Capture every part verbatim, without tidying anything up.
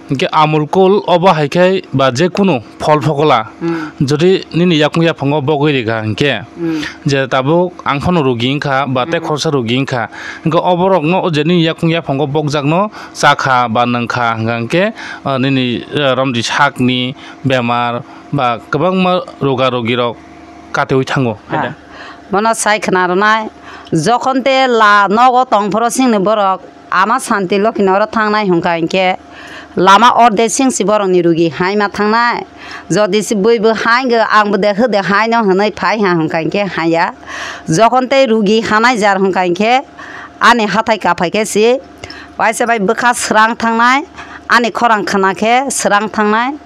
Hinkhe Amul Cool obo hai khe ba je kunu phol phokola, hmm, jodi nini yakung yaphango bogwi rikha hinkhe, hmm, je tabuk ang phano rugi wngkha ba tei, hmm, khoroksa rugi wngkha, hinkhe oborokno je nini yakung yaphango bokjakno chakha ba nwngkha hwnkha hinkhe, ah, nini, ah, romdi sakni bemar ba kwbangma roga rogirok katiui thango. Ah. Bono sai khna rwnai, jokhon te la nogo tong phoro chini borok ama Santi Lokhi ni oro thangnai hwnkha hinkhe lama orde chingsi borok ni rugi haima thangnai. Jodi se bui bo hai go ang bo de hwde hai no hwnwi phai ha hwnkha hinkhe haya. Jokhon tei rugi hanai jar hwnkha hinkhe ani hathai kaphai khe si waisa bai bwkha srang thangnai, ani khorang khna khe srang thangnai.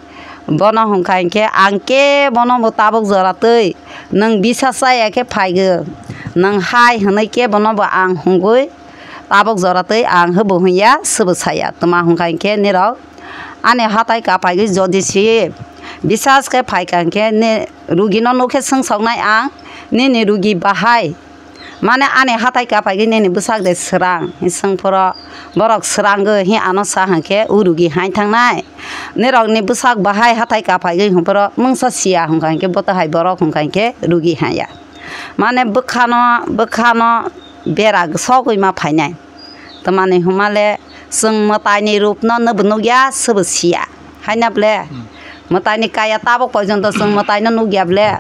Bono hwnkha hinkhe ang khe bono bo tabuk jora twi nwng bisa chaya khe phai go, nwng hai hwnwi khe bono bo ang hwngwi tabuk jora twi ang hwbo hwnya, swbo saya. Tma hwnkha hinkhe nirok ani hatai kaphai gwi jodi si bisas khe phaikha hinkhe ni rugi no nukhe swngsoknai ang, nini rugi bahai. Mane ani hatai kaphai gwi nini bwsak de srang hi swng phoro borok srang gwi hi ano sa hinkhe u rugi hai thangnai. Nirok ni bwsak bahai hatai kaphai gwi hwn phoro mungsa siya hwnkha hinkhe bo to hai borok hwnkha hinkhe rugi haya. Mane bwkhano, bwkhano bera sogwi ma phainai. Tamani hwnmale chwng mwtaini rupno nwbo nukya, swbo siya. Haina ble? Hmm. Mwtaini kaya tabuk poijonto chwng mwtaino nukya ble?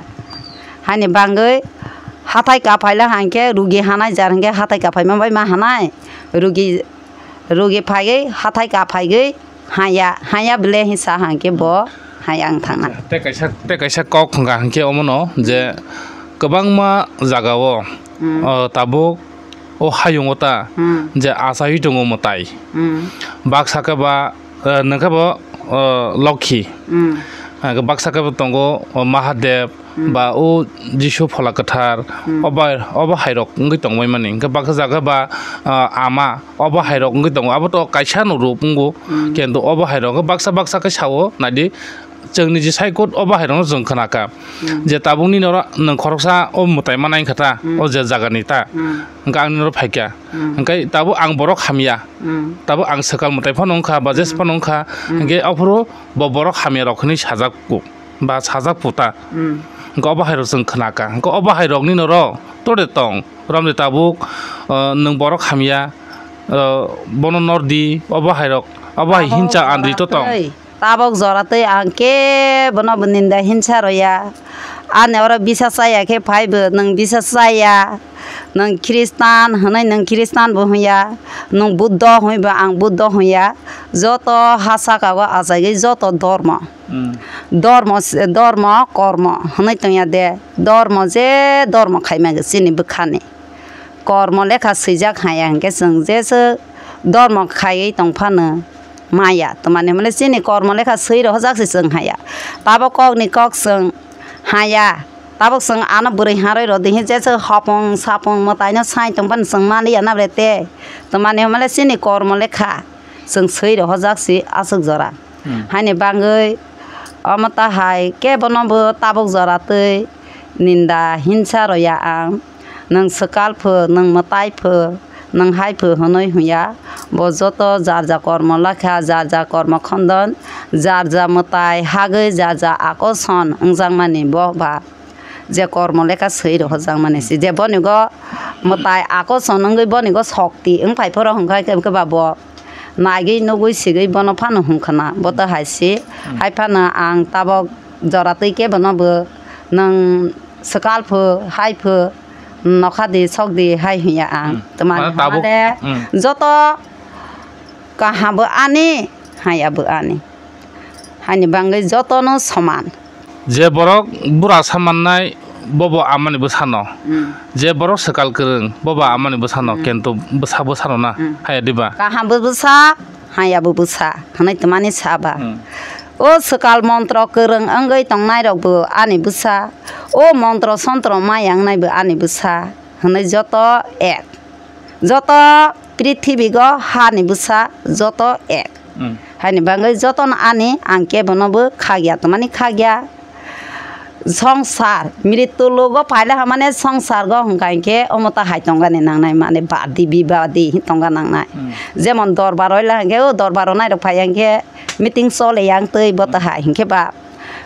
Haini bangwi hathai kaphai le hinkhe rugi hanai jar hinkhe hathai kaphai ma bai ma hanai. Rugi, rugi phaigwi hathai kaphaigwi haya, haya bele hinsa hangke bo haya ang thangna. Tei kaisa, tei kaisa kok hwnka hangke omono je kwbangma jagao, mm, o tabuk o hayungo ta, mm, je achaiwi tongo mwtai. Mm. Baksa khe ba, eh, nangkhe bo, eh, Lokhi. Mm. Hake baksa khe bo tongo, o Mahadev, mm, ba o Jisu Phola Kwthar, mm, obo, obo hairok wngwi tongbai mani. Hwnkhe baksa jaga ba, ah, ama, obo hairok wngwi tongo. Abo to kaisa no rup wngo, mm, kintu obo hairok baksa baksa khe sao, naidi, chwngni je sai kut obo hairokno chwng khnakha. Mm. Je tabukni noro nwng khoroksa o mwtai manai wngkha ta, mm, o je jagani ta, mm, hwnkhe ang nini noro phaikha. Mm. Hwnkhe tabuk ang borok hamya, mm, tabuk ang swkal mwtai phano wngkha, ba jes, mm, phano wngkha, mm, hwnkhe aphuru bo borok hamya rok hinwi sajak kuk. Ba sajak puta. Mm. Hwnkhe obo hairok chwng khnakha. Hwnkhe obo hairokni noro tore tong. Romde tabuk, uh, nwng borok hamya, uh, bono nordi, obo hairok, obo hai hinsa andri to tong. Tabok jora twi ang kebono bo ninda hinsa roya. Ani oro bisa chaya khe phai bo nwng bisa chaya. Nwng Khristan hwnwi nwng Khristan bo hwnya. Nwng Buddho hwnwi bo ang Buddho hwnya. Joto ha saka o achaiwi joto dormo. Mm. Dormo se, dormo, kormo hwnwi tongya de. Dormo je dormo khaima chini bwkhani. Kormo lekha swijak haya hinkhe chwng jeswk dormo khaiwi tongphano maya. Twmani hwnmale chini kormo lekha swi rohorjak se chwng haya. Tabok kokni kok chwng haya. Tabok chwng ano bwrwi harwi rw di hinkhe jeswk hopung sapung mwtaino sai tongphano chwng maliya na bre te. Twmani hwnmale chini kormo lekha. Chwng swi rohorjak si aswk jora. Hmm. Haini bangwi omo ta hai kebono bo tabuk jora twi ninda hinsa roya ang. Nwng swkal pho, nwng mwtai pho, nwng hai pho hwnwi hwnya. Bo joto jar ja kormo lakha, jar ja kormo khondon, jar ja mwtai hagwi, jar ja akoson wngjakmani bo ba. Je kormo lekha swi rohorjakmani se, je bonigo mwtai akoson wngwi bonigo sokti wngphai phoro hwnkha khe ba bo naigwi nugwi sigwi bono phano hwnkhana bo to hai se. Hmm. Hai phano ang tabok jora twi khe bono bo nwng swkal pho hai pho nokha di sok di hai hwnya ang. Hmm. Twmani mane tabuk hwnmale, hmm, joto kaham bo ani, haya bo ani. Haini bangwi jotono soman. Je borok bura sa mannai, bobo amani bwsano. Mm. Je borok swkal kwrwng, bobo amani bwsano, mm, kintu bwsa bwsano na, mm, haya diba? Kahambo bwsa, hayabo bwsa, hwnwi twmani sa ba. Mm. O swkal montro kwrwng wngwi tongnairokbo ani bwsa, o montro sontro maya wngnaibo ani bwsa, hwnwi joto ek. Joto prithibigo hani bwsa joto ek. Mm. Haini bagwi jotono ani ang kebono bo khagya, twmani khagya. Songsar, mrittu logo phaila hamane songsargo hwnkha hinkhe omo ta hai tongani nangnai, mane badi bibadi hi tongga nangnai. Hmm. Jemon dorbar oila hinkhe o dorbar onai rok phai hinkhe meeting chole yang twi bo ta hai hinkhe ba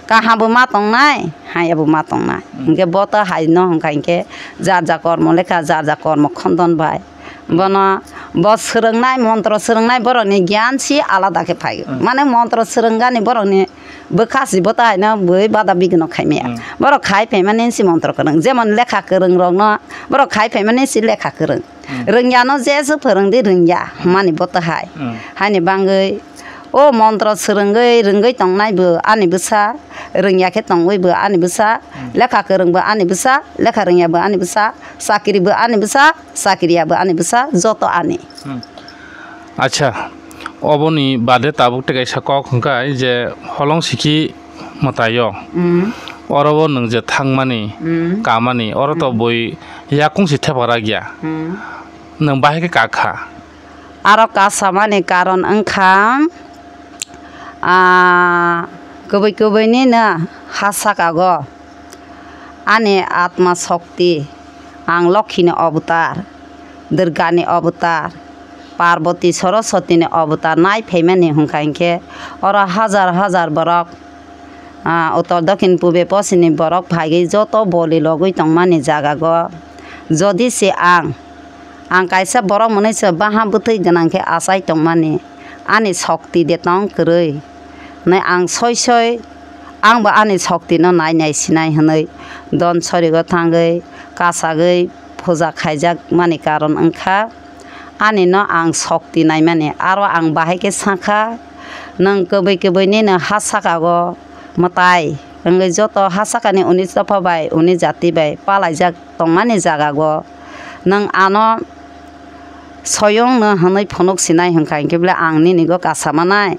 kaham bo ma tongnai, haya bo ma tongnai. Hmm. Hinkhe bo ta hai no hwnkha hinkhe jar ja kormo lekha jar ja kormo khondon bai. Bono bo swrwngnai, montro swrwngnai borokni giyan si alada khe phai. Hmm. Mane montro swrwnggani borokni bwkha si bo ta haino bui bada bigino khaimaya. Hmm. Borok khai phaimani si montro kwrwng. Jemon lekha kwrwng rokno borok khai phaimani si lekha kwrwng. Hmm. Rwngya no je se phwrwng di rwngya hwnmani bo ta hai. Hmm. Haini bangwi o montro swrwngwi rwngwi tongnai bo ani bwsa, rwngya khe tongwi bo ani bwsa, hmm, lekha kwrwng bo ani bwsa, lekha rwngya bo ani bwsa, chakri bo ani bwsa, chakriya bo ani bwsa, joto ani. Hmm. Acha, oboni bade tabuk tei kaisa kok hwnkha je holong siki mwtaio. Hmm. Oro bo nwng je thangmani, hmm, kamani, oro to, hmm, bui yakung si thepara gya. Hmm. Nwng bahai khe kak kha. Aro kasamani karon wngkha, ah, kubui kubui nini ha saka go. Ani atma shokti, ang Lokhini obotar, Durgani obotar, Parboti Soroswatini obotar nai phaimani hwnkha hinkhe oro hajar hajar borok, ah, uttor dokhin pube poschimni borok phaigwi joto boli logwi tongmani jagago. Jodi se ang, ang kaisa borok mwnwi se baha bwtwi gwnang khe achai tongmani, ani shokti de tong kwrwi. Hwnwi ang soi soi, ang bo ani shokti no nai nai sinai hwnwi don sorigo thangwi kasagwi puja khaijak mani karon wngkha ani no ang shokti naimani. Aro ang bahai khe sakha, nwng kwbwi kwbwi nini ha saka o mwtai wngwi joto ha saka ni unis dopha bai unis jati bai palaijak tongmani jaga o nwng ano soyong no hwnwi phunuk sinai hwnkha hinkhe bwle ang nini go kasa manai.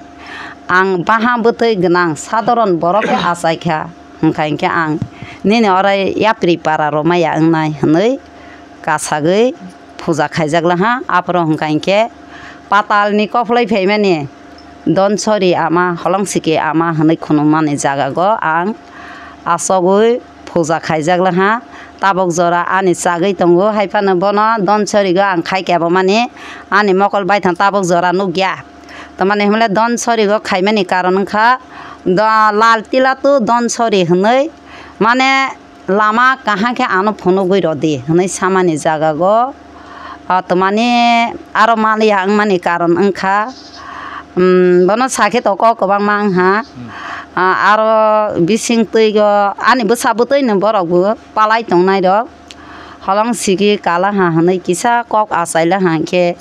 Ang baha bwtwi gwnang sadharon borok khe achai kha hwnkha hinkhe ang nini oro yapri para rw maya wngnai hwnwi kasagwi puja khaijak laha. Aphuru hwnkha hinkhe patal ni koplai phaimani don sori ama holong siki ama hwnwi khunumani jaga go ang asogwi puja khaijak laha. Tabok jora ani chagwi tongo, hai phano bono don sorigo ang khai kebo mani ani mokol baithang tabok jora nukya. Tamani hwnle don sorigo khaimani karon wngkha do-, lal tila tu don sori hwnwi, mane lama kaham khe ano phunugwi rwdi hwnwi samani jagago. Ah, tamani aro maliya wngmani karon wngkha, um, bono sakhe to kok kwbangma wngha. Hmm. Ah, aro bising twigo ani bwsa bwtwi no borok bo palai tongnai rok holong sigi kala ha hwnwi kisa kok achai la ha hinkhe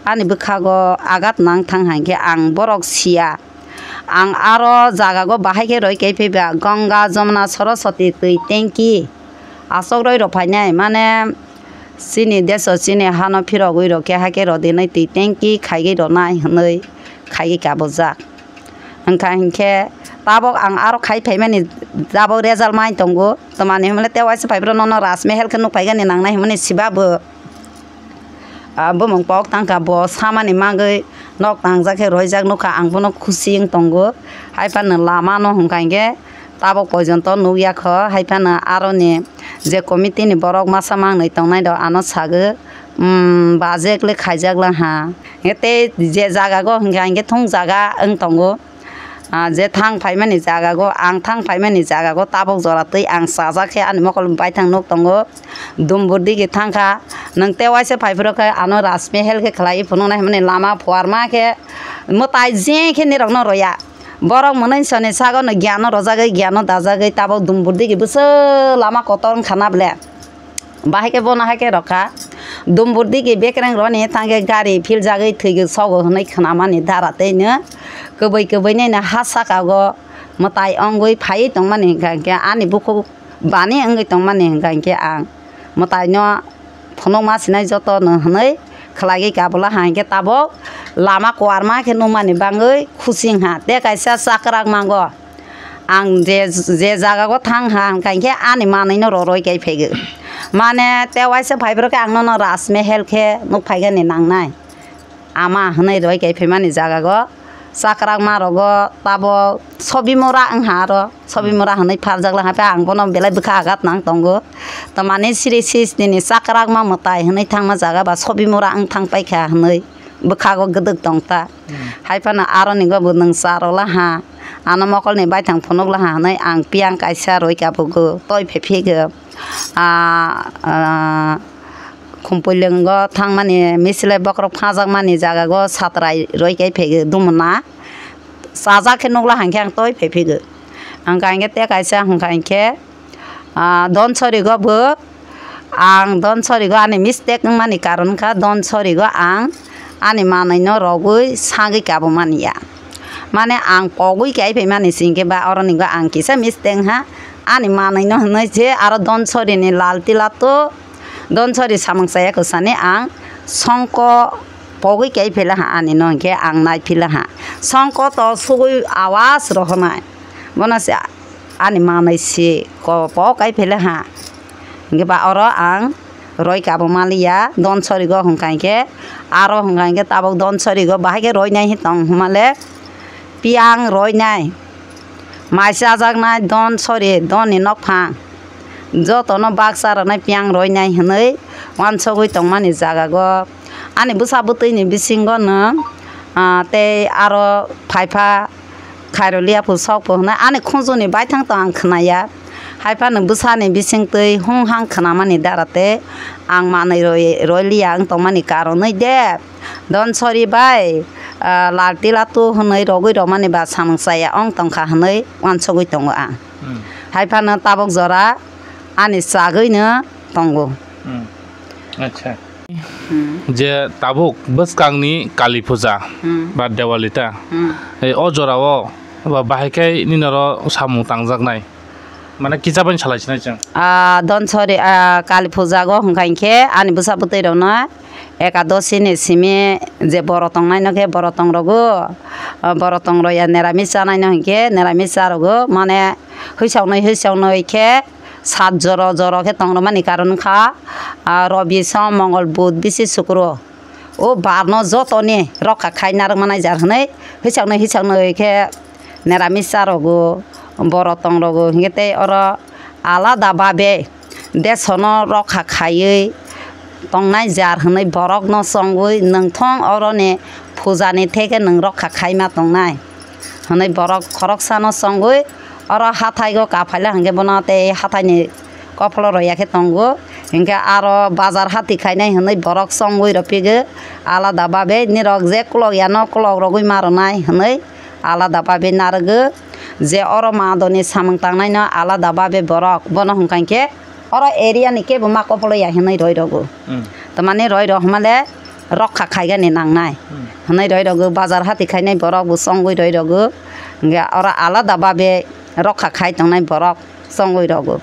ani bwkhago agat nang thang ha hinkhe ang borok siya. Ang aro jagago bahai khe roi kai phaiba, Ganga, Jamuna, Saraswati twi tanki asok roi rw phainai, mane chini deso chini hano phirogwi rw khe, hai khe rw dinai twi tanki khaigwi rwnai hwnwi khaigwi kabujak. Wngkha hinkhe tabok ang aro khai phaimani, tabok result mai tongo, tamani hwnle tei waisa phaibrok nono Rajmahal khe nukphaigani nangnai hwnmani siba bo. Ah, bumung pok tangkha, bo samani magwi nok tangjak khe roijak nukha, ang bono khusi wng tongo. Hai phano lama no hwnkha hinkhe tabok poijonto nukya kho, hai phano aroni je committee ni borok masa mangnwi tongnai rok ano sagwi, um, bajek le khaijak la ha. Tei je jaga go hwnkha hinkhe thung jaga wng tongo. Ah, je thang phaimani jaga go, ang thang phaimani jaga go tabok jora twi ang chajak khe ani mokol baithang nuk tongo. Dumbur digi thangkha, nwng tei waisa phaiphuru khe ano Rajmahal khe khlai phunuknai hwnmani lama phuarma khe mwtai je khe nirokno roya. Borok mwnwi soni sago no giano rojagwi, giano dajagwi tabok dumbur digi bwswk lama kotor wngkha na ble. Bahai khe bono hai khe rokha. Dumbur digi bekreng roni thangkhe gari philjagwi thwigwi sogo hwnwi khnamani dara tei no kwbwi kwbwi nini ha saka go mwtai ongwi phaiwi tongmani hwnkha hinkhe ani bukhuk bani wngwi tongmani hwnkha hinkhe ang mwtaino phunukma sinai jotono hwnwi khlaigwi kabula ha hinkhe tabok lama kuarma khe nukmani bangwi khusi wngkha. Tei kaisa chakrak mango, ang je, je jagao thang ha hwnkha hinkhe ani manwino roroi kai phaigo. Mane tei waisa phaibrokhe ang nono Rajmahal khe nukphaigani nangnai. Ama hwnwi roi kai phaimani jagago Chakrakma rogo tabo Sobimura wngha aro, Sobimura hwnwi pharjak lang, haikhe ang bono belai bwkha agat nang tongo. Tamani siri sis nini chakrakma mwtai hwnwi thangma jaga ba Sobimura wng thang paikha hwnwi bwkhago gwdwk tong ta. Hmm. Hai phano aroni go bo nwng cha rw laha, ano mokolni baithang phunuk laha hwnwi ang piyang kaisa rwi kabugo, toi phai phigo. Ah, ah, Khumpui lwngo thangmani, misle bokhorok phajakmani jagago satrai rwi kai phaigo dumuna. Chajak khe nukla hangkhe ang toi phai phigo. Ang kha hangkhe tei kaisa hwnkha hangkhe, ah, Donsorigo bo, ang Donsorigo ani mistake wngmani karon wngkha Donsorigo ang ani manwino rogwi sagwi kabumani ya. Mane ang pogwi kai phaimani singkhe ba oronigo ang kisa mistake wngha, ani manwino hwnwi je aro Donsorini lal tila to Donsori samung chaya kwsani ang songko pogwi kai phila ha ani no hwnkhe ang nai phila ha. Songko to sugwi awas rohonai. Bono se ani manwi si ko po kai phila ha. Hwnkhe ba oro ang roi kabo maliya Donsorigo hwnkha hwnkhe aro hwnkha hwnkhe tabuk Donsorigo bahai khe roi nai hi tong hwnmale. Piyang roinai, mai chajaknai, don sori, donni nokphang, jotono baksa rwnai piyang roinai hwnwi uansugwi tongmani jagago. Ani bwsa bwtwini bisingo nwng, ah, tei aro phaipha khairoliya phu sokphu hwnwi ani khunjuni baithang tong ang khwnaya. Haiphano bwsani bisingtwi hung hang khwnamani dara tei ang manwi roi-, roiliya wng tongmani karonwi de. Don sori bai, ah, lal tila tu hwnwi rogwi romani ba samung chaya ong tongkha hwnwi uansugwi tongo ang. Hmm. Haiphano tabuk jora ani chagwino tongo. Hmm. Acha. Hmm. Je tabuk bwskangni Kali Puja Hmm. ba Diwali ta. Hmm. E, o jorao ba bahai khe nini oro samung tangjaknai. Mane kisa bai salai sinai chwng. Ah, don sori, ah, Kali Puja go hwnkha hinkhe ani bwsa bwtwi rokno Ekadosi ni simi je boro tongnai no khe boro tong rogo, ah, boro tong roya neramis chanai no hinkhe neramis cha rogo, mane hwisaunoi hwisaunoi khe sat joro joro khe tong romani karon wngkha, ah, Robi, Som, Mongol, Bud, Bisi, Sukro. O barno jotoni rokha khai narwkma nai jar hwnwi hwsaknwi hwsaknwi khe neramis cha rogo, boro tong rogo, hinkhe tei oro alada babe desono rokha khaiwi tongnai jar hwnwi borokno chongwi nwngthong oroni pujani theke nwng rokha khaima tongnai. Hwnwi borok khoroksano chongwi oro hathaigo kaphaila hinkhe bono tei hathaini kopholo roya khe tongo. Hinkhe aro bazar hati khainai hwnwi borok chongwi rw phigo alada babe nirok je kolok yano kolok rogwi ma rwnai hwnwi alada babe narwgo. Je oro madoni samung tangnaino alada babe borok bono hwnkha hinkhe oro area ni kebo ma kopholo ya hinwi roi rogo. Hmm. Tamani roi rok hwnmale rokha khaigani nangnai. Hmm. Hinwi roi rogo, bazar hati khainai borok bo chongwi roi rogo. Hinkhe oro alada babe rokha khai tongnai borok chongwi rogo.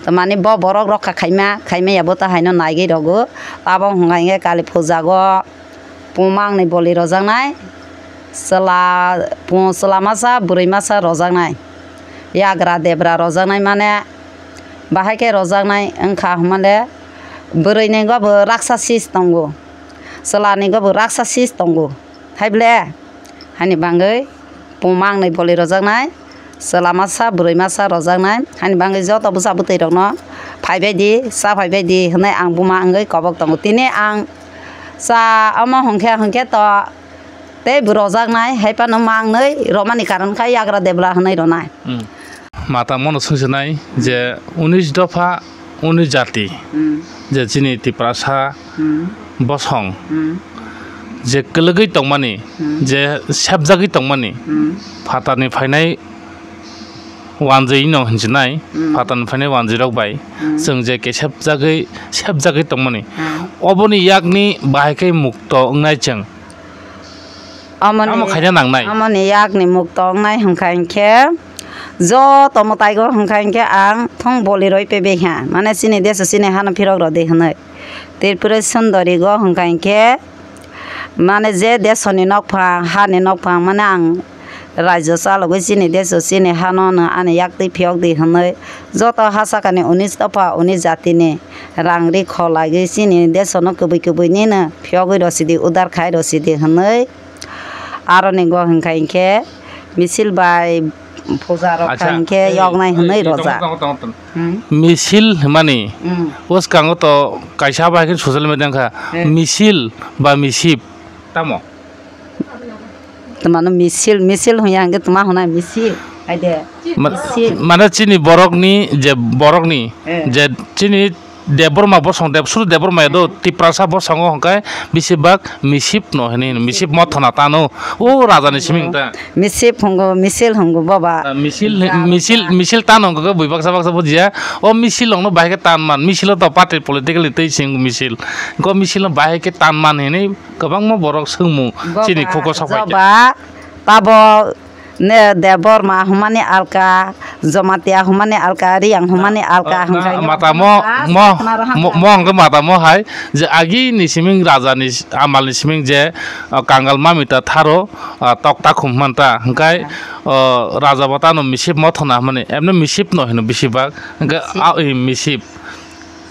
Tamani bo borok rokha khaima, khaima ya bo ta haino naigwi rogo. Abo hwnka hinkhe Kali puja go. Puma wngni boli rojaknai, chwla, pu-, chwla masa, bwrwi masa rojaknai, yagra debra rojaknai mane, bahai khe rojaknai wngkha hwnmale, bwrwini go bo raksa sis tongo, chwlani go bo raksa sis tongo, hai ble? Haini bangwi. Puma wngni boli rojaknai, chwla masa, bwrwi masa rojaknai. Haini bangwi joto bwsa bwtwi rokno phaibai di, cha phaibai di hwnwi ang buma wngwi kobok tongo. Tini ang cha omo hwnkhe, hwnkhe to tei bo rojaknai, hai phano ma wngwi romani karon kha yagra debla hwnwi ronai. Hmm. Mata mono swngchinai je unis dopha uni jati, Hmm. je chini Tiprasa Hmm. bosong, Hmm. je kwlwgwi tongmani, Hmm. je sepjagwi tongmani, Hmm. phatarni phainai wanjwi no hinchinai, Hmm. phatarni phainai wanjwi rok bai Hmm. chwng je kesepjagwi, sepjagwi tongmani, Hmm. oboni yakni bahai khe mukto wngnai chwng. Amoni, Amo khaina nangnai. Amoni yakni mukto wngnai hwnkha hinkhe, joto mwtaigo hwnkha hinkhe ang thung boliroi pebeiha, mane chini deso chini hano phirok rwdi hwnwi. Tripura Sundorigo hwnkha hinkhe, mane je desoni nokphang, hani nokphang, mane ang raijo chalogwi chini deso chini hano no ani yaktwi phiyokdi hwnwi joto ha sakani unis dopha unis jatini rang ri kholaiwi chini desono kwbwi kwbwi nino phiyogwi rwsidi, udar khai rwsidi hwnwi Aroni go hwnkha hinkhe misil bai puja rok kha Acha, hinkhe eh, yoknai hwnwi eh, tongo, rojak. Tongo, tongo, tongo. Hmm. Misil hwnmani Hmm. bwskango to kaisa bai khe social media wngkha. Eh. Misil ba misip tamo? Tuma no misil, misil hwnya hwnkhe tuma hwnna misil. Haide. Ma-, Misil. Mane chini borokni je borokni Eh. je chini Debbarma bosong, Debsuru Debbarma do Hmm. Tiprasa bosongo hwnkhe bisi bak misip no hini, misip mothona tano. O raja ni siming ta. Misip hwngo, misil hwngo baba. Ah, misil, Raja. Misil, misil tano hwnkhe bui baksa baksa bujiya. O misil ongno bahai khe tan man. Misilo to party political ni tei sing misil. Ko misil no bahai khe tan man hini. Kwbangma borok swngmung Bo chini ba khuko sok pai khe. Joba, tabo ne Debbarma hwnmani alka, Jamatia hwnmani alka, Riyang hwnmani alka, Ah, hwnkha na, khe mata mo, ah, mo, sakna rohang mo, ka. Mo hwnkhe mata mo hai je agi ni siming raja ni s-, amal ni siming je, ah, Kangal Mamita Tharo, ah, tok takhum hwnmanta, hwnkhe, Ah. ah, raja bata no misip mothona hwnmani, emno misip no hino bisi bak, hwnkhe Misip. Ah, eh, misip.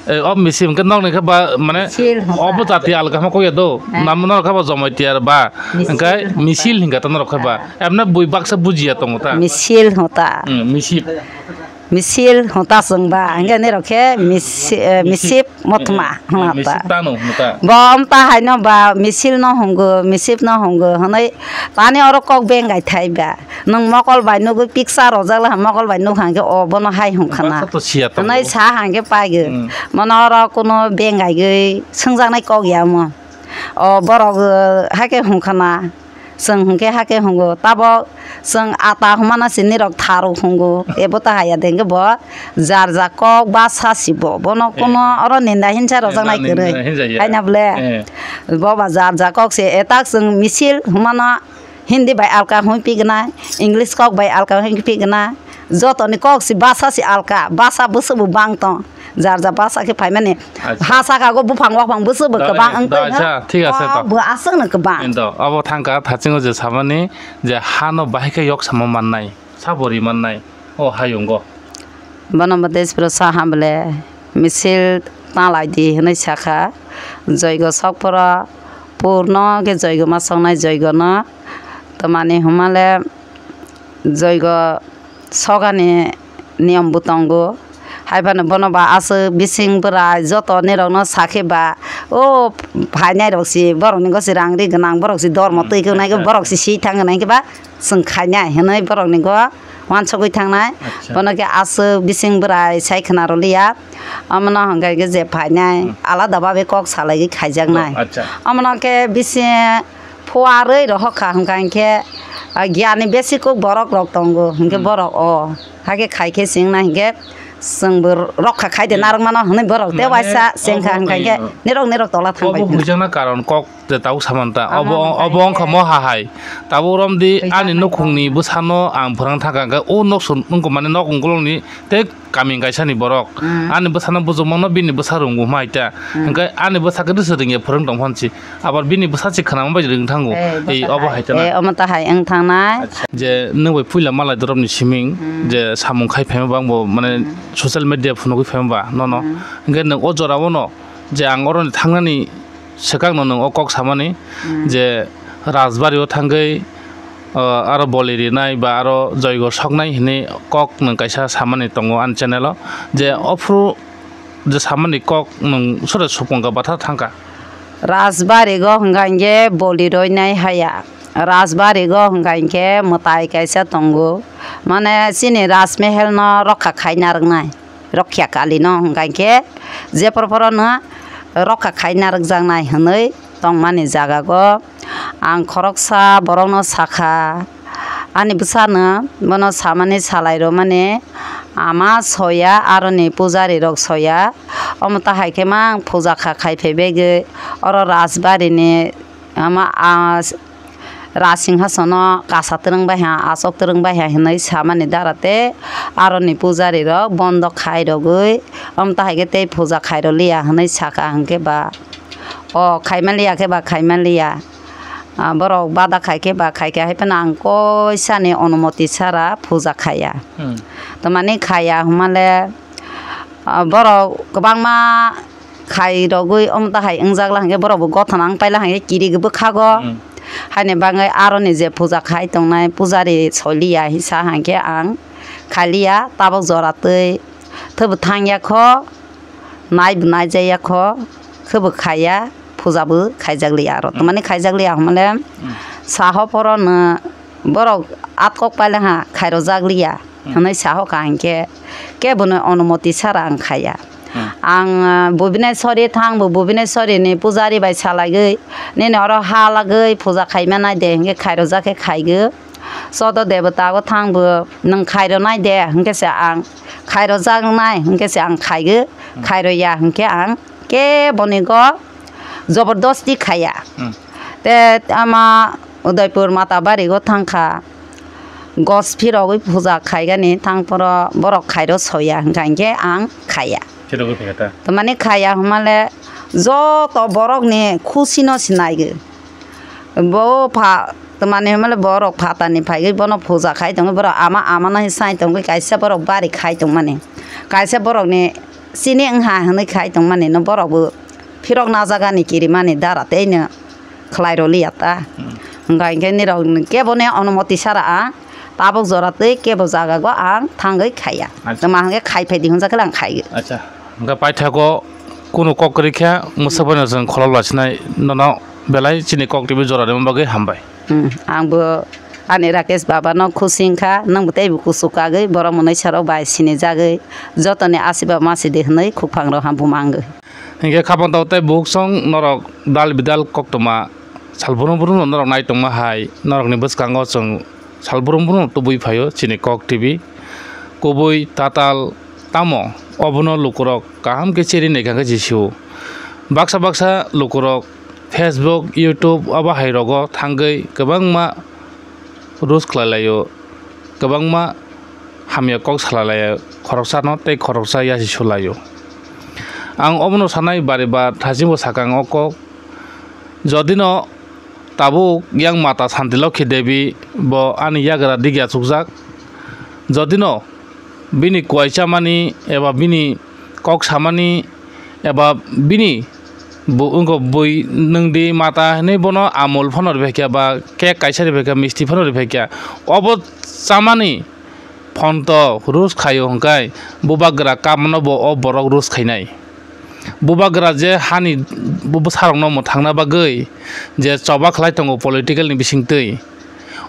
Eh, o misil hwnkhe nokni khe ba, mane, Misil hota. Obo jati alka hwnma kok ya do. Ha. Namo norok khe ba Jamatia ba. Misil Hwnkhe hota. Misil hwnkhe ta norok khe ba. Ha. Emne bui baksa bujiya tongo ta. Misil hota. Hmm, misil. Misil hota chwng ba. Hwnkhe nirok khe misi-, eh, Misil. Misip mothma Eh, hwnma ta. Misil tano hwnma ta. Bo wng ta haino ba misil no hwngo, misip no hwngo hwnwi tani oro kok bengai thai ba. Nwng mokol bai nugwi piksa rojak le ha, mokol bai nukha hwnkhe o bono hai hwnkha na. Baksa to siya tongo. Hwnwi sa hwnkhe paigwi. Hmm. Bono oro kuno bengaigwi swngjaknai kok ya omo. O borok, eh, hakhe hwnkha na. Chwng hwnkhe hakhe hwngo. Tabok chwng ata hwnmano se nirok tharuk hwngo. Ebo ta haya de hwnkhe bo jar ja kok basa si bo. Bono kuno Eh. oro ninda hinsa rojak nai kwrwi. Eh, ninda hinsa ya. Haina bole. Eh. Bo ba jar ja kok se etak chwng misil hwnmano Hindi bai alka hwnwi pigna, English kok bai alka hwnwi pigna, jotoni kok si basa si alka, basa bwswk bo bang tong, jar jar basa khe phaimani. Acha. Ha saka go buphang waphang bwswk bo Da, kwbang eh, wng da, tong, acha, thik ase kok to. Bo aswk no kwbang. Endo, abo thangka thasingo je samani je hano bahai khe yok samo mannai, sabo ri mannai, o hayungo. Bono bo Tejpuro saha bole misil ta lai di hwnwi sakha, joigo sokphoro purno khe joigo ma soknai joigono. Tamani hwnmale joigo sogani niyom bo tongo. Haiphano bono ba aswk bising bwrai joto nirokno sakhe ba, o phainai rok si borokni gosi rang ri gwnang, borok si dormo twi gwnai, Acha. Borok si si thang gwnai khe ba chwng khainai hwnwi borokni go uansugwi thangnai. Acha. Bono khe aswk bising bwrai sai khwna rwliya. Omono hwnkhe je phainai Hmm. alada babe kok salaigwi khaijaknai. Acha. Omono khe bisi phuarwi rohorkha hwnkha hinkhe, ah, giyani besi kuk borok rok tongo hinkhe Hmm. borok o. Hakhe khai khe chwngna hinkhe chwngbo rokha khai de Hmm. narwkmano hwnwi borok te Mane waisa chengkha obo hwnkha hinkhe oino. Nirok nirok tola thang Obo pai khna. Huijakna karon kok je tabuk samanta. Ano Obo, hwnkha obo hinkhe wngkha mo ha hai. Tabuk romdi Huijak ani hai nukhungni kok. Bwsano ang phwrang thangkha hinkhe o nok song wngkha mane nok ungkulokni tei Kaming kaisa ni borok. Mm. Ani bwsano bujukmano bini bwsa rwngmo hwnma hai ta. Mm. Hwnkhe ani bwsa khe rwswk rwngya phwrwng tong phan si. Abar bini bwsa si khwnama bai rwng thango. Eh, Ei, bwsa obo hai. Hai ta na. Eh, omo ta hai wng thangnai. Acha. Je nwng bai puila malai dorop ni siming, Mm. je samung khai phaima bang bo, mane, Mm. social media phunugwi phaima ba, nono. Mm. Hwnkhe nwng o jora o no, je ang oro ni thangnani Swkang no nwng o kok samani Hmm. je Rajbari o thangwi, o, aro boli rinai ba aro joigo soknai hinwi kok nwng kaisa samani tongo ani channel o, je Hmm. ophru je samani kok nwng sore supung kha bathar thangkha. Rajbari go hwnkha hinkhe boli roinai haya. Rajbari go hwnkha hinkhe mwtai kaisa tongo. Mane chini Rajmehel no rokha khai narwknai. Rokya Kali no hwnkha hinkhe je phoro phoro no rokha khai narwkjaknai hwnwi tongmani jaga go ang khoroksa borok no sakha, ani bwsa no bono samani salai rwmani ama soya aroni pujari rok soya, omo ta hai khe mang puja kha khai phai bagwi oro Rajbari ni ama, ah, Rasinghasono kasa twrwng bai ha, aswk twrwng bai ha hwnwi samani dara tei aroni pujari rok bondo khai rwgwi, omo ta hai khe tei puja khai rw liya hwnwi sakha hinkhe ba, o khai man liya khe ba khai man liya. Ah, borok bada khai khe ba khai khe hai phano ang koisa ni onumoti sara puja khaya. Hmm. Tamani khaya hwnmale, ah, borok kwbangma khai rogwi omo ta hai wngjak la hinkhe borok bo gothana wng paila hinkhe kiri bwkhago. Hmm. Haini bagwi aroni je puja khai tongnai pujari soiliya hinsa hwnkhe ang khailiya, tabuk jora twi thwbo thangya kho, naibo naijaya kho, khwbo khaiya, puja bo khaijakliya aro. Hmm. Tamani khaijakliya hwnmale Hmm. saho porono borok atkok pailangha khairojak liya Hmm. hwnwi saho ka hinkhe kebono onumoti sara ang khaiya. Hmm. Ang, ah, Bubinai sori thang bo Bubinai sori ni pujari bai salaiwi nini oro halagwi puja khaima nai de hinkhe khairojak khe khaigo. Sodo debota o thang bo nwng khairo nai de hinkhe se ang khairojak nai hinkhe se ang khaigo. Hmm. Khairo ya hinkhe ang keboni go jobordosti khaiya. Hmm. Te ama Udaipur Matabari go thangkha. Gos phirogwi puja khaigani thangphoro borok khairo soya hwnkha hinkhe ang khaiya. Phirogwi phaiya ta? Tamani khaiya hwnmale joto borokni khusino se naigo. Bo pha tamani hwnmale borok phatani phaigwi bono puja khai tongo, borok ama amano sai tongwi kaisa borok bari khai tongmani. Kaisa borokni chini wngha hwnwi khai tongmani no borok bo phirok najagani kirimani dara teino khlai roliya ta. Hmm. Hwnkha hinkhe nirok kebo ne onumoti sara ang tabuk jora tei kebo jaga go ang thangwi khaiya. Acha. Tama hwnkhe khai phaidi hwnjakhe ang khaiyo. Acha. Hwnkhe paithago kunu kok kwrwi khe mwswk bai no chwng kholop lachinai nono belai chini kok twiwi jora rwma bagwi hambai. Hmm. Ang bo ani Rakesh baba no khusi wngkha, nwng bo tei bo kuchuk kagwi borok mwnwi sarok bai sinijagwi jotoni asiba masidi hwnwi khukphang rok ham bumangwi. Hinkhe khapang tao tei bukhuk song norok dal bidal koktwma sal brum brum no norok nai tongma hai norokni bwskango chwng sal brum brum no tubui phaio chini kok twiwi kubui tatal tamo obono lukurok kaham khe cheri naikha khe jisio baksa baksa lukurok Facebook, YouTube abo hai rogo thangwi kwbangma roast khlai laio, kwbangma hamya kok salai laio, khoroksano tei khoroksa yasi su laio. Ang obono sanai bari bar thachingbo sakha ang o kok. Jodino tabuk yang mata Santilokhi Devi bo ani yagra digi achukjak, jodino bini kuai chamani eba bini kok samani eba bini bo wngkha bui nwng di mata hinwi bono amul phano riphaikha ba cake kaisa riphaikha misti phano riphaikha obo chamani phonto roast khaio hwnkhe bubagra kamano bo o borok roast khainai. Bubagra je hani bu-, bwsarokno mwthangna bagwi je choba khlai tongo political ni bisingtwi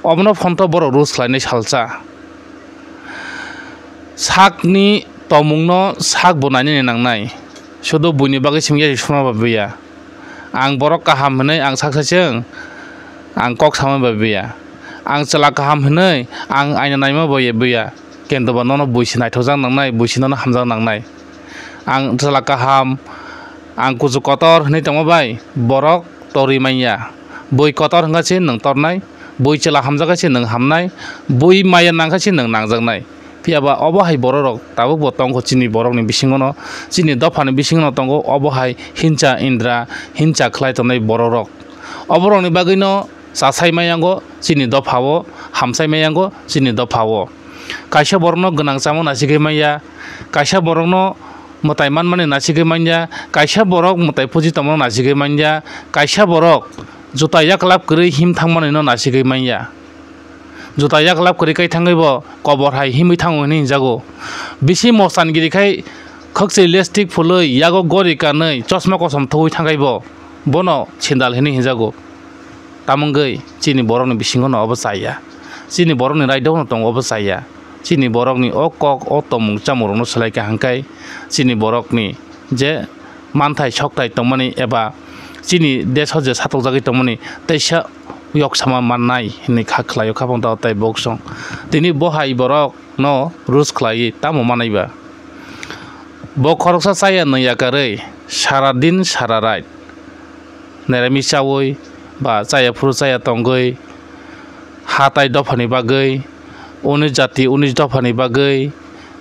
obono phonto borok roast khlainai salsa. Sakni tongmungno sak bo nainani nangnai. Sudu buini bagwi simi yasi suma ba buya. Ang borok kaham hinwi ang sak saichwng, ang kok sama ba buya. Ang chwla kaham hinwi ang aina naima ba buya. Kento ba nono buisi naithokjak nangnai, buisi nono hamjak nangnai. Ang chwla kaham, ang kuchuk kotor hinwi tongma bai borok torwi manya. Bui kotor hwnkha se nwng tornai. Bui chwla hamjakha se nwng hamnai, bui maya nangkha se nwng nangjaknai. Phiya ba obo hai bororok tabukbo tongkho chini borokni bisingono, chini dophani bisingono tongo obo hai hincha indra, hincha khlai tongnai bororok. Oborokni bagwino chasai mayango chini dophao, hamsai mayango chini dophao. Kaisa borokno gwnang chamung nasigwi manya, kaisa borokno mwtai manmani nasigwi manya, kaisa borok mwtai puji tongmano nasigwi manya, kaisa borok juta yaklap kwrwi him thangmani no nasigwi manya. Juta yaklap kwrwi kai thangwi bo kobor hai himwi thango hinwi hinjago. Bisi mosan giri khai khwkchwi lipstick phulwi yago gori kanwi chosma kosom thuwi thangkhai bo bono sendal hinwi hinjago. Tamungwi chini borokni bisingo no obo chaya. Chini borokni raida no tongo obo chaya. Chini borokni o kok o tomung chamung rokno swlai kaham khai chini borokni je manthai sokthai tongmani eba chini desh o je satokjagwi tongmani teisa yoksama mannai hinwi kha khlaio kha phang tao tei boksong. Tini bo hai borok no roast khlaiwi tamo manai ba? Bo khoroksa chaya nung yakarwi sara din sara rait neramis chawi ba chaya phuru chaya tongwi hatai dophani bagwi, unis jati unis dophani bagwi,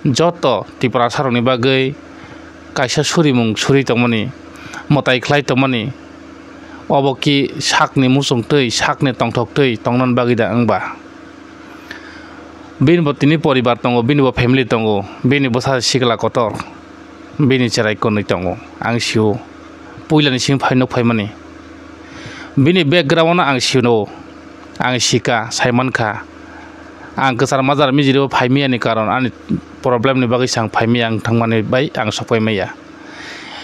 joto Tiprasarokni bagwi kaisa surimung suri tongmani, mwtai khlai tongmani, obo ki sakni muchungtwi, sakni tongthoktwi tongnani bagwi da wngba? Bini bo tini poribar tongo, bini bo family tongo, bini bwsa sikla kotor, bini cherai kwnwi tongo, ang sio. Puilani simi phai nuk phaimani. Bini background no ang sino, ang sika, saimankha. Ang kwchar majar mijiribo phaimiyani karon ani problem ni bagwi sang phaimiya ang thangmani bai ang sokpai maya.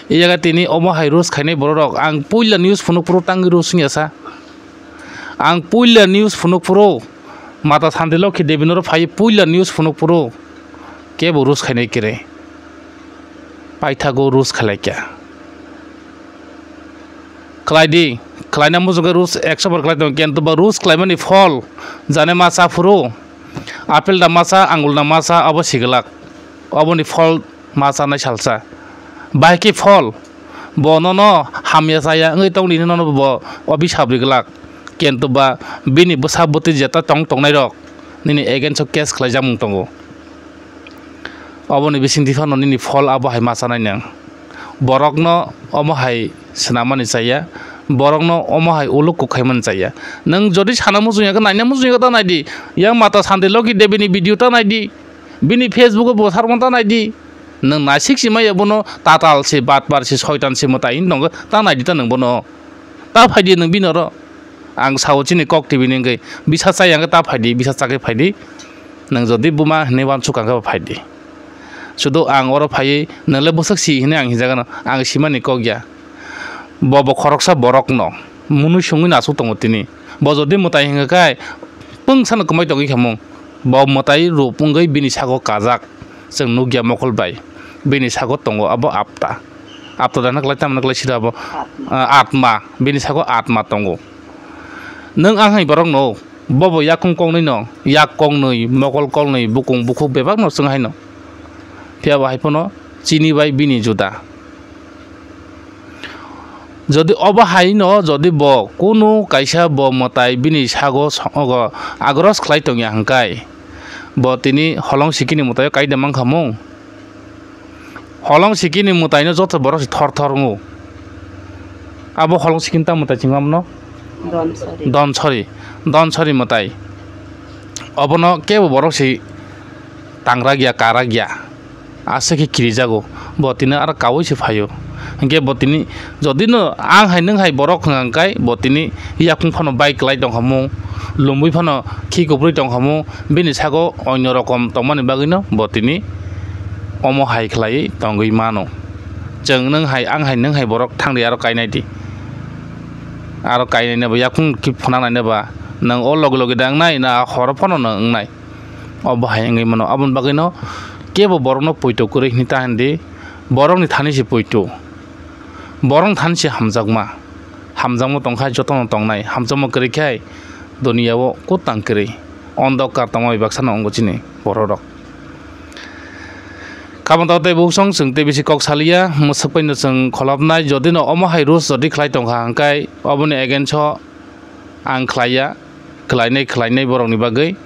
Iyaga tini omo hai roast khainai borok rok ang puila news phunuk phuru tangwi roast wngya sa. Ang puila news phunuk phuru Mata Santi Lokhi Devi noro phai puila news phunuk phuru kebo roast khainai kere. Paithago roast khlaikya. Khlai di, khlaina muchungkhe roast ekso bar khlai tongo, kintu ba roast khlaimani phol jane ma cha phuru, apple da ma cha, angul da ma cha, abo siglak, oboni phol ma chanai salsa. Bahai khe phol, bo nono hamya chaya wngwi tongdi hwnwi nono bo obisap riglak, kintu ba bini bwsa bwtwi jeta tong tongnai rok nini against o case khlaijak mung tongo. Oboni bisingtwi phano nini phol abo hai ma chanai nang. Borokno omo hai swnamani chaya, borokno omo hai uluk kuk khaimani chaya. Nwng jodi sana muchung ya khe, naina muchung ya khe ta nai di. Yang Mata Santi Lokhi Devi ni video ta nai di. Bini Facebook o bo sarmani ta nai di. Nwng naisik si maya bono tatal se, batpar se, soitan se mwtai hin tongo ta nai di ta nwng bono. Ta phai di nwng bini oro. Ang sao chini kok T V ni wngwi bisa chaya hwnkhe ta phai di, bisa chakhe phai di. Nwng jodi buma hinwi uansuk kha khe phai di. Sudu ang oro phaiwi nwng le bwswk si hinwi ang hinjagano, ang simani kok ya. Bo bo khoroksa borokno mwnwi songwi nasuk tongo tini. Bo jodi mwtai hwnkha khe pungsano kwmai tongwi khamung. Bo mwtai rup wngwi bini sago kajak. Chwng nukya mokol bai. Bini sago tongo abo apta. Apta da naklai tamo naklai sida abo, ah, atma. Bini sago atma tongo. Nwng ang hai borokno, bobo yakung kongnwi no, yak kongnwi, mokol kongnwi, bukung bukhuk bebak no chwng hai no. Phiya bo hai phano chini bai bini juda. Jodi obo hai no, jodi bo kunu kaisa bo mwtai bini sago songo agros khlai tongya hwnkhe, bo tini holong sikini mwtai o kaida mankha mung. Holong sikini mwtai no joto borok se thor thor wngo. Abo holong sikini ta mwtai chwng mano? Donsari. Donsari. Donsari mwtai. Obono kebo borok se tangrak ya, karak ya. Aswk khe kirijago, bo tini aro kaui se phaio. Hinkhe bo tini jodi no ang hai nwng hai borok hwnka hwnkhe bo tini yakung phano bai kwlai tongkha mung, lumui phano khi kuprui tongkha mung, bini sago onyo rokom tongmani bagwi no bo tini omo hai khlaiwi tongwi mano. Chwng nwng hai, ang hai, nwng hai borok thangdi aro kainai di. Aro kainai no bo yakung khi phunanai no ba nwng o logi logi da wngnai na horo phano no wngnai. Obo hai wngwi mano. Aboni bagwino kebo borokno poito kwrwi hwnwi ta hindi, borokni thani se poito. Borokni thani se hamjakma. Hamjakma tongkha jotono tongnai. Hamjakma kwrwi khe duniya-o kutang kwrwi. Ondokar tongma bai baksa no wngo chini borok rok. Khamantao tei buksong chwng tei bisi kok saliya, mwswk bai no chwng kholopnai. Jodi no omo hai rules jodi khlai tongkha hwnkhe oboni against o ang khlaiya. Khlainai, khlainai borokni bagwi.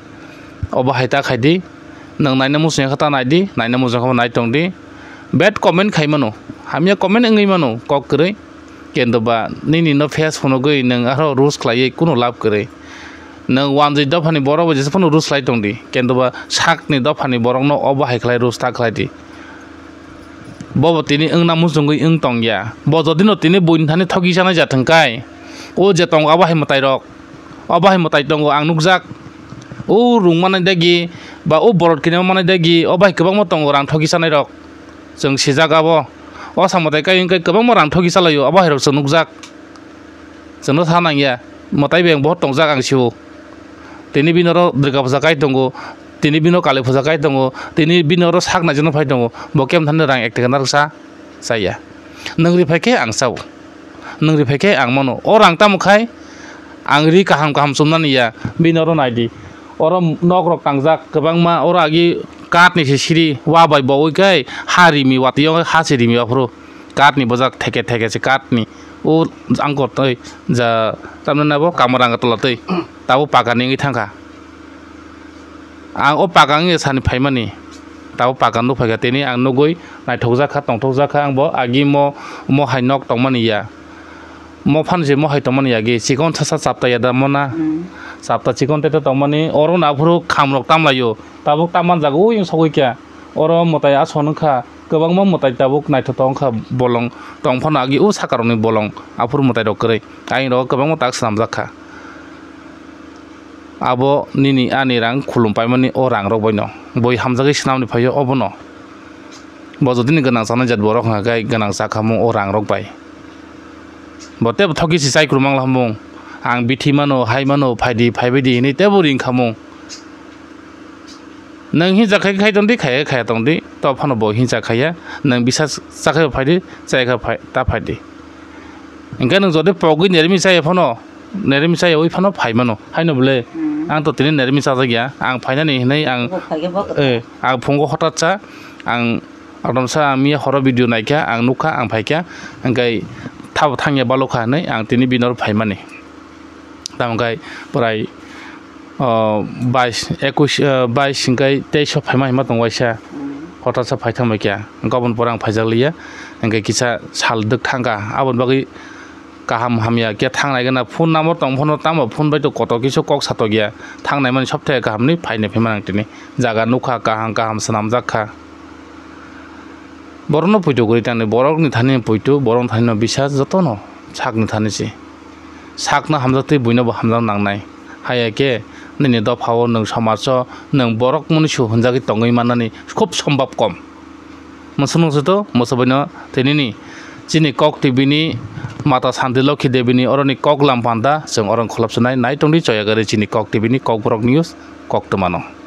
Obo hai ta khai di. Nwng naina muchung ya khe ta nai di, naina muchung khe bo nai tong di. Bad comment khai mano, hamya comment wngwi mano kok kwrwi. Kintu ba nini no face phunugwi nwng aro roast khlaiwi kunu lab kwrwi. Nwng wanjwi dophani borok bo jesa phano roast khlai tong di. Kintu ba sakni dophani borokno obo hai khlai roast ta khlai di. Bobo tini wngna muchungwi wng tong ya. Bo jodi no tini buini thani thoki sanai ja thwng kai. O je tongo abo hai mwtai rok. Obo hai mwtai tongo ang nukjak. O rung manai dagi, ba o borot kini manai dagi, obo hai kwbangma tongo rang thoki sanai rok. Chwng sijak abo. O samwtai kai wngkai kwbangma rang thoki salaio, obo hai rok chwng nukjak. Chwngno sa nangya, mwtai beng bohor tongjak ang sio. Tini bini oro Durga puja kai tongo, tini bini oro Kali puja kai tongo, tini bini oro sak naijakno phai tongo, bo kebo thani rang ek taka narwksa chaya. Nwng ri phai khe ang chao, nwng ri phai khe ang mano. O rang tamo khai ang ri kaham kaham chumnani ya, bini oro nai di. Oro nok rok tangjak kwbangma, oro agi kath ni se siri, wa bai bowi khai ha rimi watwi o ha se rimi aphuru. Kath ni bwjak theke theke se kath ni. O angkor tei ja tamni nabo Kamarang tola tei tabuk paka ni wngwi thangkha. Ang o paka wngya sani phaimani. Tabuk paka nukphaikha tini ang nugwi naithokjakha, tongthokjakha ang bo agi mo, mo hai nok tongmani ya. Mo phan se mo hai tongmani ya agi chikon sasa chapta ya da mo na. Mm. Chapta chikon tete tongmani oro na aphuru khamrok tamlaio. Tabuk tamman jago o yung sogwi kya. Oro mwtai aswk nukha, Kwbangma mwtai tabuk naithotok wngkha bolong, tong phano agi o sakarokni bolong aphuru mwtairok kwrwi. Ayingrogo kwbangma tak swnamjak kha. Abo nini ani rang khulum paimani o rangrok baino. Bui hamjagwi swnamni phaio obono. Bo jodini gwnang chanai jat borok hwnka khe gwnang chakhamung o rangrok bai. Bo tebo thoki si chai kwrwng mangla hamung. Ang bithi mano, hai mano, phaidi, phaibaidi hinwi tebo ring khamung. Nwng hinsa khai khai tongdi, khaya khaya tongdi, to phano bo hinsa khaya, nwng bisa chakhai phaidi, chayakha phai, ta phaidi. Hingke nwng jodi pogwi nermi chaya phano, nermi chaya ui phano phai mano, haino bole, ang to tini nermi chajak ya, ang phainani hinui ang, eh, ang phungo hotat sa, ang, atomsa ang miya horo video naikha, ang nukha, ang phaikha, hingke thabo thangya balokha hinui ang tini binor phaimani. Tamo khe prai, o, bais, ekwis, o, bais hingke teis o phaima hima tongo waisa. Hotarsa phaithang bai khe, hingke aboni pore ang phaijak liya. Hingke kisa sal dwk thangkha, aboni bagwi kaham hamya khe thangnai gana phone number tong phano tamo phone bai to kotor kisa kok satok ya. Thangnai mani sob thai kaham ni phainai phaima nang tini. Jaga nukha kaham kaham swnamjak kha. Borokno poito kwrwi tangdi, borokni thani poito, borokni thani no bisa jotono sakni thani se. Sakno hamjaktwi buino bo hamjak nangnai. Haya khe nini dophao nwng somajo nwng borok mwnwi su hwnjagwi tongwi mannani khub sombab kom. Mwswk nwng se to, mwswk baino tei nini chini Kok T V ni Mata Santi Lokhi Devi ni oroni kok lam panda chwng oro kholopsonai nai tongdi choya gari chini Kok T V ni Kokborok News koktwmano.